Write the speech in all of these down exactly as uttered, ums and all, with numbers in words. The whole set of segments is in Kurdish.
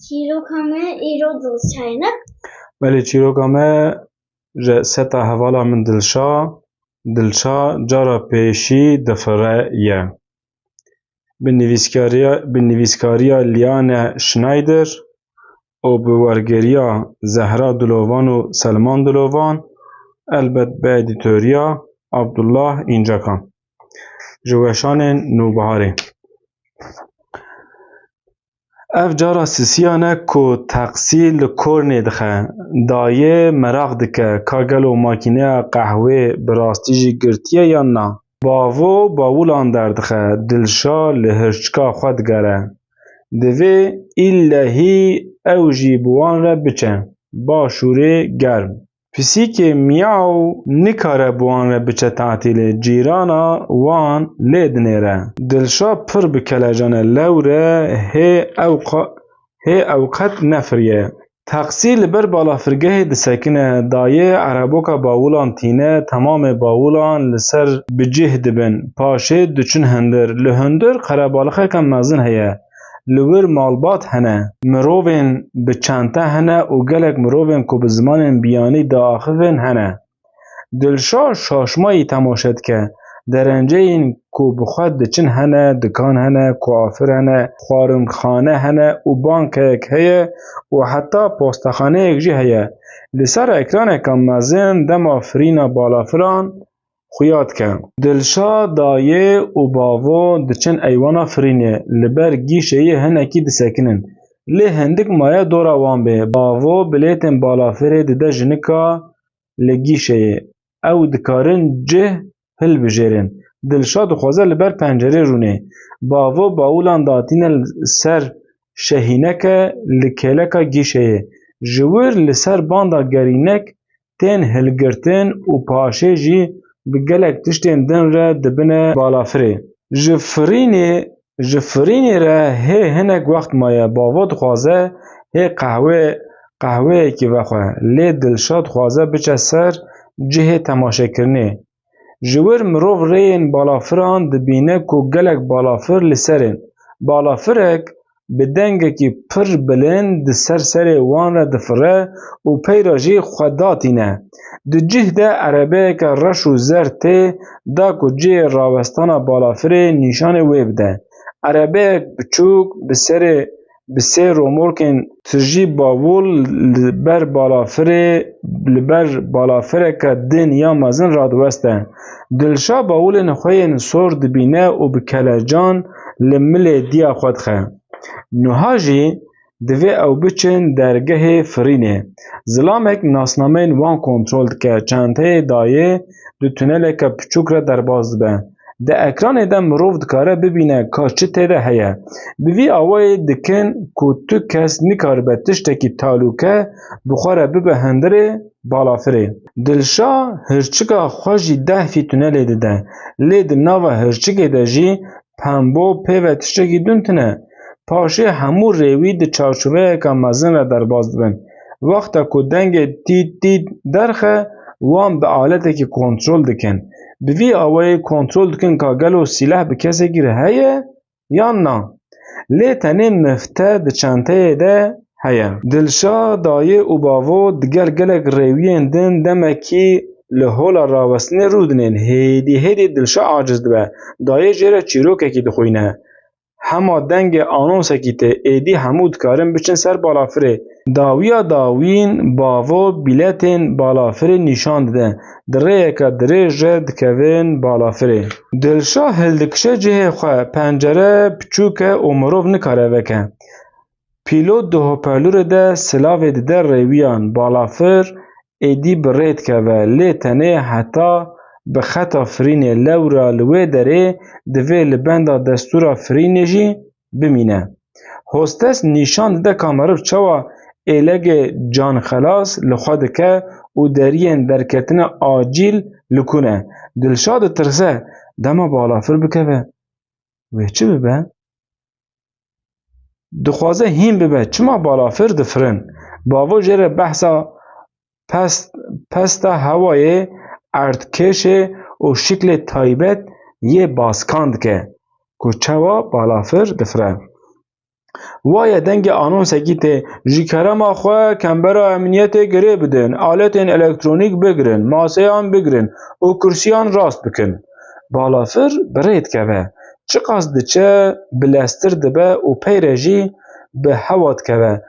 Çîroka me îro Dilşa ye, ne? Belê, çîroka me ji seta hevala min Dilşa, Dilşa cara pêşî difire ye. Bi nivîskariya, bi nivîskariya Liane Schneider û bi wergeriya Zehra Dilovan û Selman Dilovan, elbet bi edîtoriya Abdullah Încekan. Ji weşanên Nûbiharê. Ev cara sisiyan e ku teqsî li kornê dixe. Dayê meraq dike ka gelo makîneya qehwê bi rastî jî girtiye yan na. Bavo bawulan derdixe, Dilşa li hirçika xwe digere. Divê îllehî ew jî bi wan re biçe. Başûrê germ. Pisîkê miyaw nikare bi wan re biçe tatîlê, cîrana wan lê dinêre. Dilşa pir bi kelecan e, lewre hê ew qa-, hê ew qet nefiriye. Teqsî li ber balafirgehê disekine, dayê ereboka bawulan tîne, temamê bawulan li ser bi cih dibin, paşê diçin hundir. Li hundir qerebalixeke mezin heye. Li wir malbat hene, mirovên bi çente hene û gelek mirovên ku bi zimanên biyanî diaxivin hene. Dilşa şaşmayî temaşe dike. Derenceyên ku bi xwe diçin hene, dikan hene, kuafir hene, xwarinxane hene û bankeyek heye û heta postexaneyek jî heye. Li ser ekraneka mezin dema firîna balafiran xuya dike. Dilşa, dayê û bavo diçin eywana firînê, li ber gîşeyê hinekî disekinin. Lê hindik maye dora wan bê. Bavo bilêtên balafirê dide jinika li gîşeyê. Ew dikarin cih hilbijêrin. Dilşa dixwaze li ber pencerê rûnê. Bavo bawulan datîne li ser şehîneke li kêleka gîşeyê. Ji wir li ser banda gerînek tên hilgirtin û paşê jî bi gelek tiştên din re dibine balafirê. Ji firînê, ji firînê re hê hinek wext maye. Bavo dixwaze hê qehwe, qehweyekî vexwe. Lê Dilşa dixwaze biçe ser cihê temaşekirinê. Ji wir mirov rêyên balafiran dibîne ku gelek balafir li ser in. Balafirek bi dengekî pir bilind di ser serê wan re difire û peyra jî xwe datîne. Di cih de erebeyeke reş û zer tê da ku cihê rawestana balafirê nîşanê wê bide. Erebeyek biçûk bi serê, bi sê romorkên tijî bavûl li ber balafirê, li ber balafireke din ya mezin radiweste. Dilşa bawulên xwe yên sor dibîne û bi kelecan li milê diya xwe dixe. Nuha jî divê ew biçin dergehê firînê. Zilamek nasnameyên wan kontrol dike, çenteyê dayê di tuneleke piçûk re derbas dibe. Di ekranê de mirov dikare bibîne ka çi tê de heye. Bi vî awayî dikin ku tu kes nikaribe tiştekî talûke bi xwe re bibe hundirê balafirê. Dilşa hirçika xwe jî dehfî tunelê dide. Lê di nava hirçikê de jî pembo pê ve tiştekî din tune. Paşê hemû rêwî di çarçoveyeke mezin re derbas dibin. Wexta ku dengê tît tît derxe, wan bi aletekî kontrol dikin. Bi vî awayî kontrol dikin ka gelo sîleh bi kesekî re heye yan na. Lê tenê mifte di çenteyê de heye. Dilşa, dayê û bavo digel gelek rêwiyên din demekî li hola rawestinê rûdinên. Hêdî hêdî Dilşa aciz dibe. Dayê jê re çîrokekî dixwîne. Hema dengê anonsekî tê, êdî hemû dikarin biçin ser balafirê. Dawiya dawîn bavo bîletên balafirê nîşan dide. Di rêyeke dirêj re dikevin balafirê. Dilşa hildikişe cihê xwe, pencere piçûk e û mirov nikare veke. Pîlot di hoparlûrê de silavê dide rêwiyan. Balafir êdî bi rê dikeve, lê tenê heta bi xeta firînê lewra li wê derê divê li benda destûra firînê jî bimîne. Hostes nîşan dide ka meriv çawa êlegê canxelas li xwe dike û deriyên derketine acîl li ku ne. Dilşa ditirse, dema balafir bikeve, wê çi bibe? Dixwaze hîn bibe, çima balafir difirin? Bavo jê re behsa pest, pesta hewayê, erdkêşê û şiklê taybet yê baskan dike ku çawa balafir difire. Waye dengê anonsekî tê, ji kerema xwe kembera emniyetê girê bidin, aletên elektronîk bigirin, maseyan bigirin û kursiyan rast bikin. Balafir bi rê dikeve. Çiqas diçe, bileztir dibe û peyre jî bi hewa dikeve.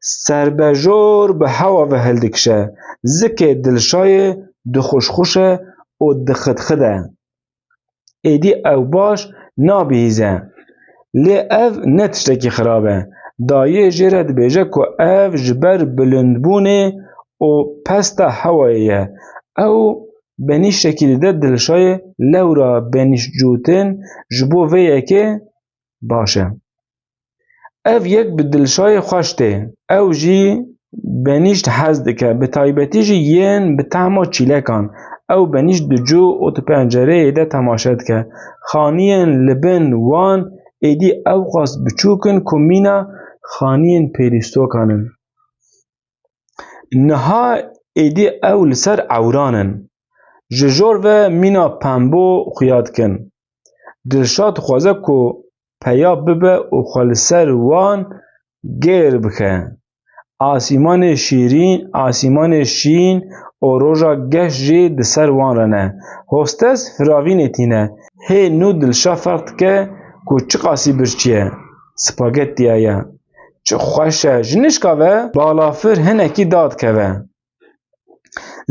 Serbejor bi hewa ve hildikişe. Zikê Dilşayê dixuşxuşe û dixidxide. Êdî ew baş nabihîze. Lê ev ne tiştekî xirab e. Dayê jê re dibêje ku ev ji ber bilindbûnê û pesta hewayê ye. Ew benîştekî dide Dilşayê, lewra benîştcûtin ji bo vê yekê baş e. Ev yek bi Dilşayê xweş tê. Ew jî benîşt hez dike. Bi taybetî jî yên bi tehma çîlekan. Ew benîşt dicû û di pencereyê de temaşe dike. Xaniyên li bin wan êdî ewqas biçûk in ku mîna xaniyên pêlîstokan in. Niha êdî ew li ser ewran in. Ji jor ve mîna pembo xuya dikin. Dilşad dixwaze ku peya bibe û xwe li ser wan gêr bike. Asîmanê şîrîn, asîmanê şîn û roja geş jî di ser wan re ne. Hostes firavînê tîne. Hê nû Dilşa ferq dike ku çiqasî birçî ye. Spagettiya ye. Çi xweş e. Ji nişka ve balafir hinekî dadikeve.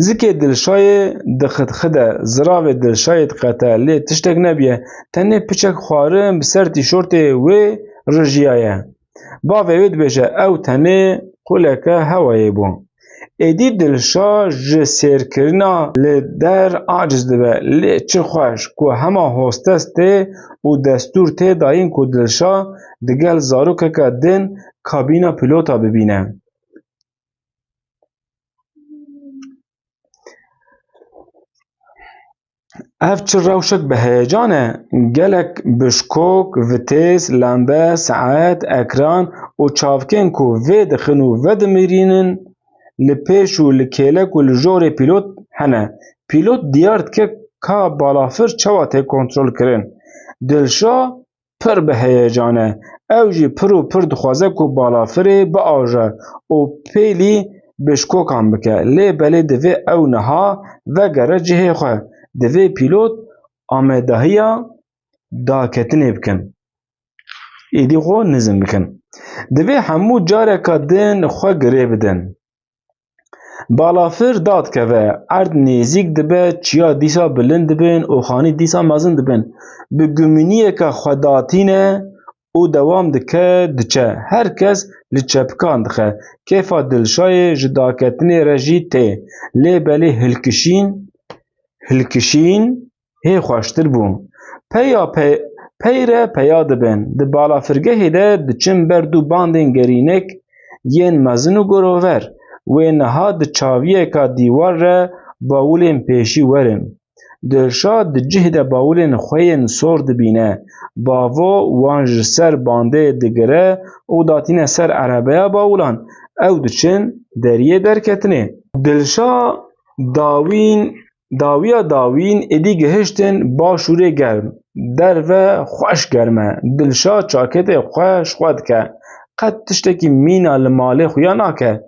Zikê Dilşayê dixidxide, ziravê Dilşayê diqete, lê tiştek nebiye. Tenê piçek xwarin bi ser tîşortê wê rijiyaye. Bavê wê dibêje, ew tenê quleke hewayê bû. Êdî Dilşa ji sêrkirina li der aciz dibe. Lê çi xweş ku hema hostes tê û destûr tê dayîn ku Dilşa digel zarokeke din kabîna pîlota bibîne. Ev çi rewşek bi heyecan e! Gelek bişkok, vitês, lembe, saet, ekran û çavkên ku vê dixin û vedimirînin, li pêş û li kêlek û li jorê pîlot hene. Pîlot diyar dike ka balafir çawa tê kontrolkirin. Dilşa pir bi heyecan e. Ew jî pir û pir dixwaze ku balafirê biaje û pêlî bişkokan bike. Lê belê divê ew niha vegere cihê xwe. Divê pîlot amedahiya daketinê bikin. Êdî xwe nizm bikin. Divê hemû careka din xwe girê bidin. Balafir dadikeve, erd nêzîk dibe, çiya dîsa bilind dibin û xanî dîsa mezin dibin. Bi guminiyeke xwedatî ne û dewam dike, diçe. Her kes li çepikan dixe. Kêfa Dilşayê ji daketinê re jî tê. Lê belê hilkişîn, hilkişîn hê xweştir bû. Peya pe-, peyre peya dibin. Di balafirgehê de diçin ber du bandên gerînek yên mezin û girover. Wê niha di çaviyeka dîwar re bawulên pêşî werin. Dilşa di cih de bawulên xwe yên sor dibîne. Bavo wan ji ser bandê digire û datîne ser erebeya bawulan. Ew diçin deriyê derketinê. Dilşa dawîn Dawiya dawîn êdî gihiştin başûrê germ. Derve xweş germ e. Dilşa çaketê xwe ji xwe dike. Qet tiştekî mîna li malê xuya nake.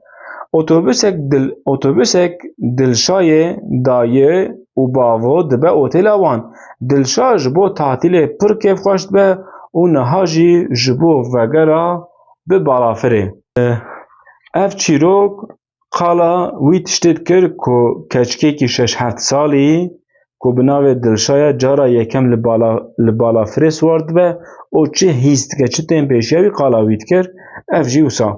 Otobusek dil-, otobusek Dilşayê dayê û bavo dibe otêla wan. Dilşa ji bo tatîlê pir kêfxweş dibe û niha jî ji bo vegera bi balafirê. Ev çîrok Qala wî tiştê dikir ku keçikekî şeş heft salî ku bi navê Dilşa ye, cara yekem li bala, li balafirê siwar dibe û çi hîs dike, çi tên pêşiya wî, qala wî dikir, ev jî wisa.